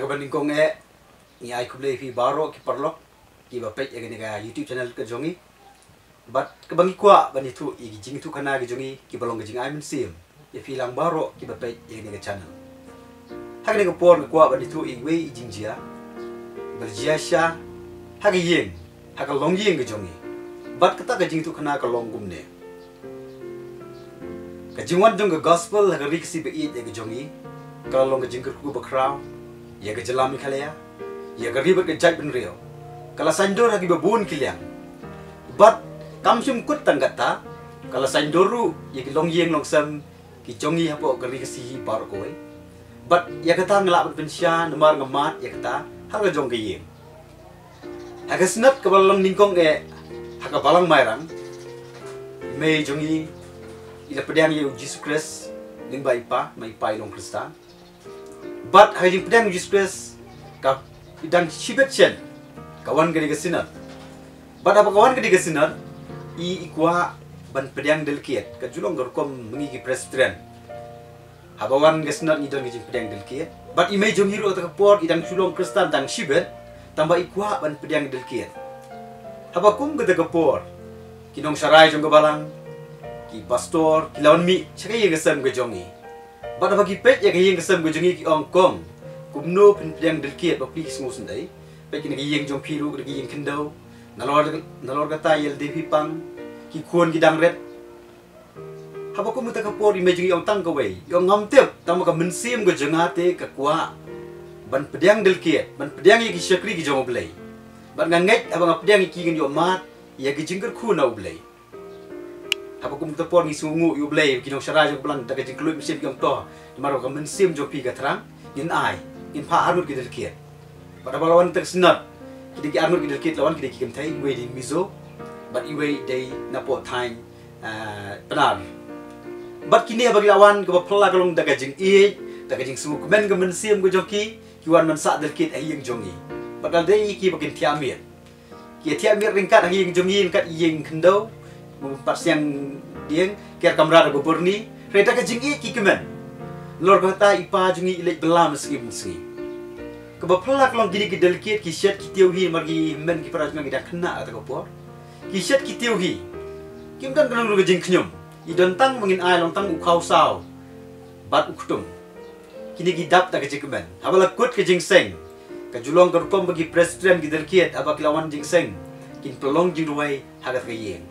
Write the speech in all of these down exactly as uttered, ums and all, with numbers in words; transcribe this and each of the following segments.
Kaba nyngkong eh, ngi ai khublei ïa phi baroh ki paralok kiba peit ïa kane ka YouTube channel ka jong ngi. Bad kaba ngi kwah ban ïathuh ïa ki jingïathuhkhana ki jong ngi kiba long ka jingai mynsiem ïa phi lang baroh kiba peit ïa kane ka channel. Ha kane ka por nga kwah ban ïathuh ïa iwei i jingjia ba la jia sha ha ka ïing, ha ka longïing ka jong ngi. Bad kata ka jingïathuhkhana ka long kumne: Ka jingwan jong ka gospel ha ka ri Khasi ba ïeit ïa ka jong ngi ka la long ka jingkyrkhu ba khraw ïa ka jylla Meghalaya, ïa ka ri bad ka jaitbynriew. Ka la saiñdur ha kiba bun ki liang. Bad kam shym kut tang kata, ka la saiñdur ruh ïa ki longïing longsem ki jong ngi hapoh ka ri Khasi hi baroh kawei. Bad ïa kata nga lah ban pynshai namar nga mad ïa kata ha ka jong ka ïing. Ha ka Synod kaba la long nyngkong eh ha ka Balang Mairang, i mei jong ngi i la pdiang ïa u Jisu Khrist lyngba i pa, namar i pa i long Khristan. Bad ha ka jingpdiang u Jisu Khrist ka dang shibit shen ka wan kane ka Synod. Bad haba ka wan kane ka Synod, i, i kwah ban pdiang delegate, ka ju long ka rukom ma ngi ki Presbyterian. Haba wan ka Synod ngi don ka jingpdiang delegate. Bad i mei jong ngi ruh kata ka por i dang shu long Khristan dang shibit, tangba i kwah ban pdiang delegate. Haba kum kata ka por, ki nongsharai jong ka balang, ki pastor ki la wan mih sha ka ïing ka sem ka jong ngi. Bad haba ki peit ïa ka ïing ka sem ka jong ngi ki ong, kong, kumno phin pdiang delegate ba phi ki sngewsynei? Peit kane ka ïing jong phi ruh ka dei ka ïing khyndew. Nalor, nalor kata ïa lade phi pang, ki khun ki dang rit. Haba kum kata ka por i mei jong ngi i ong tang kawei, i ong, ngam tip, tangba ka mynsiem ka jong nga te ka kwah ban pdiang delegate, ban pdiang ïa ki shakri ki jong U Blei. Bad nga ngeit haba nga pdiang ïa ki ngan ïoh mad ïa ki jingkyrkhu na U Blei. Haba kum kata ka por ngi sngewnguh ïa U Blei, ki nongsharai jong ka balang da ka jingkylluid mynsiem ki ong, to, namar ba ka mynsiem jong phi ka thrang, ngin ai, ngin phah arngut ki delegate. Bad haba la wan kata ka Synod, ki dei ki arngut ki delegate la wan, ki dei ki kynthei, iwei dei Mizo bad iwei dei napoh thaiñ, ah, Pnar. Bad kine haba ki la wan, kaba phylla ka long da ka jingïeit, da ka jingsngewkmen ka mynsiem ka jong ki, ki wan ban sah delegate ha ïing jong ngi. Bad la dei ïa ki ba kin thiah miet. Ki thiah miet ryngkat ha ïing jong ngi, ryngkat ïing khyndew, bym pat siang dieng, ki ïar kamra da ka burni, hynrei da ka jingïeit ki kmen. Nalor kata i pa jong ngi i leit bylla mynsngi mynsngi. Kaba phylla ka long kine ki delegate ki shet ki tiew hi, namar ki hynmen ki para jong ngi dang khynnah kata ka por. Ki shet ki tiew hi. Kim don kano kano ka jingkhñium. I don tang ba ngin ai long tang u khawsaw bad u ktum. Kine ki dap da ka jingkmen. Haba la kut ka jingseng, ka ju long ka rukom ba ki Presbyterian ki delegate haba ki la wan jingseng, kin pynlong jingduwai ha kata ka ïing.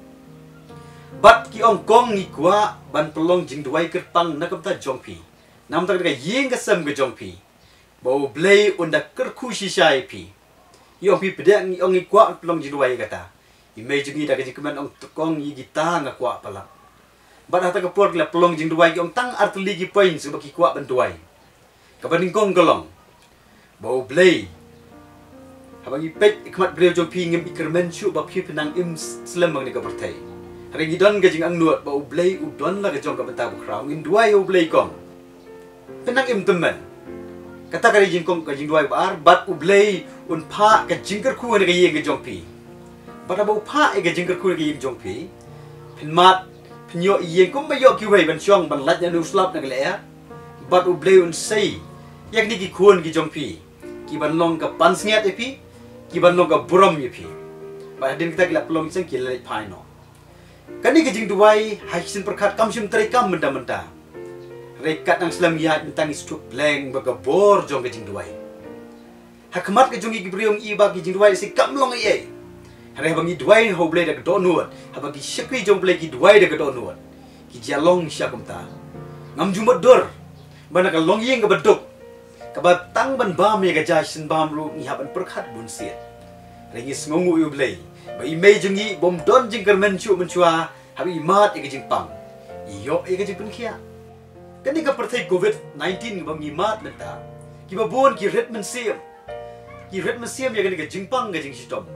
Bad ki ong, kong, ngi kwah ban pynlong jingduwai kyrpang na ka bynta jong phi, na ka bynta ka ïing ka sem ka jong phi, ba U Blei un da kyrkhu shisha ïa phi. Ngi ong phi pdiang, ngi ong ngi kwah pynlong jingduwai ïa kata. I mei jong ngi da ka jingkmen ong, to kong, ïa kita nga kwah palat. Bad ha kata ka por ki la pynlong jingduwai, ki ong tang ar tylli ki points ba ki kwah ban duwai. Kaba nyngkong ka long ba U Blei, haba ngi peit ha khmat briew jong phi ngim i kyrmen shuh ba phi phin nang im slem ha kane ka pyrthei. Hynrei ngi don ka jingangnud ba U Blei u don la ka jong ka bynta ba khraw. Ngin duwai ha U Blei, kong, phin nang im tymmen. Kata ka dei jingkong, ka jingduwai ba ar, bad U Blei un phah ka jingkyrkhu ha kane ka ïing ka jong phi. Bad haba u phah ïa ka jingkyrkhu ha kane ka ïing jong phi, phin mad, phin ïoh ïing kumba ïoh kiwei, ban shong ban lait na u slap na ka lyer. Bad U Blei un sei ïa kine ki khun ki jong phi, ki ban long ka pansngiat ïa phi, ki ban long ka burom ïa phi. Bad hadien kata ki la pynlong jingseng, ki la leit phai noh. Kane ka jingduwai ha ki sien pyrkhat kam shym treikam mynta mynta. Hynrei kat nang slem ïaid mynta ngi sngewthuh bha bad ka bor jong ka jingduwai. Ha khmat ka jong ngi ki briew ngi i ba ki jingduwai lehse kam long ei ei. Hynrei haba ngi duwai ha U Blei da ka dohnud, haba ki shakri jong U Blei ki duwai da ka dohnud, ki jia long shisha kumta. Ngam ju mutdur ba na ka longïing kaba duk, kaba tang ban bam ïa ka ja shisien bam ruh ngi hap ban pyrkhat bun sien. Hynrei ngi sngewnguh ïa U Blei ba i mei jong ngi bym don jingkyrmen shuh mynshuwa, haba i mad ïa ka jingpang, i ïoh ïa ka jingpynkhiah. Kane ka pyrthei covid nineteen kaba ngi mad mynta, kiba bun ki rit mynsiem. Ki rit mynsiem ïa kane ka jingpang ka jingshitom.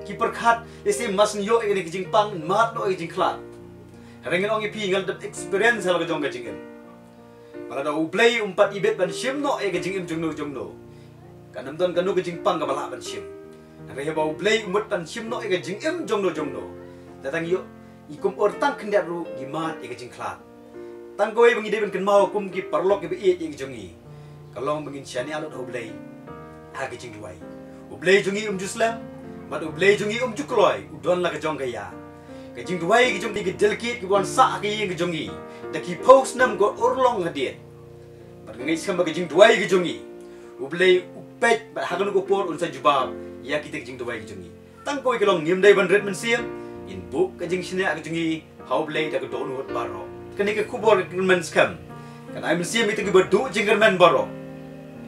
Ki pyrkhat, lehse mas ngi ïoh ïa kane ka jingpang, mad noh ïa ka jingkhlad. Hynrei ngan ong ïa phi, nga la dep experience ha la ka jong ka jingim. Ba lada U Blei um pat ibit ban shim noh ïa ka jingim jongno jongno, kan ym don kano ka jingpang kaba lah ban shim. Hynrei haba U Blei um mut ban shim noh ïa ka jingim jongno jongno, lada ngi ïoh, ngi kum ur tang khyndiat ruh ngi mad ïa ka jingkhlad. Tang kawei ba ngi dei ban kynmaw kum ki paralok kiba ïeit ïa ka jong ngi, Ka long ba ngin shaniah lut ha U Blei ha ka jingduwai. U Blei jong ngi um ju slem, bad U Blei jong ngi um ju kloi, u don la ka jong ka ïa. Ka jingduwai ka jong ngi, ka dei ka kiba wan sah ha ka ïing ka jong ngi da ki phew snem ka urlong hadien. Bad nga ngeit skhem ba ka jingduwai ka jong ngi, U Blei u peit bad ha kano ka por un sa jubab ïa kita ki jingduwai ka jong ngi. Tang kawei ka long, ngim dei ban rit mynsiem, ngin buh ka jingshaniah ka jong ngi ha U Blei da ka dohnud baroh. Kane ka khubor ka kyrmen skhem kan ai mynsiem ïa kita kiba duh jingkyrmen baroh.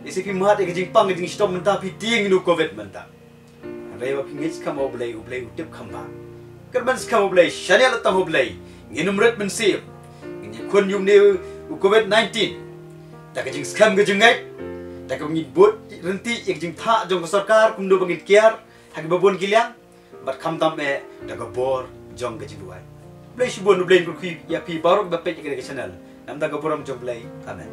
Lehse phi mad ïa ka jingpang ka jingshitom mynta, phi tieng ïa u Covid mynta. Hynrei ba phi ngeit skhem ha U Blei, U Blei u tip kham bha. Kyrmen skhem ha U Blei, shaniah lut tang ha U Blei. Ngin ym rit mynsiem. Ngin ïakhun ïa une u Covid nineteen da ka jingskhem ka jingngeit, da kaba ngin bud ryntih ïa ka jingthah jong ka sorkar kumno ba ngin kiar ha kiba bun ki liang, bad khamtam eh da ka bor jong ka jingduwai. Blei shibun, U Blei un kyrkhu ïa phi baroh ba peit ïa kane ka channel. Namar ka burom jong U Blei. Amen.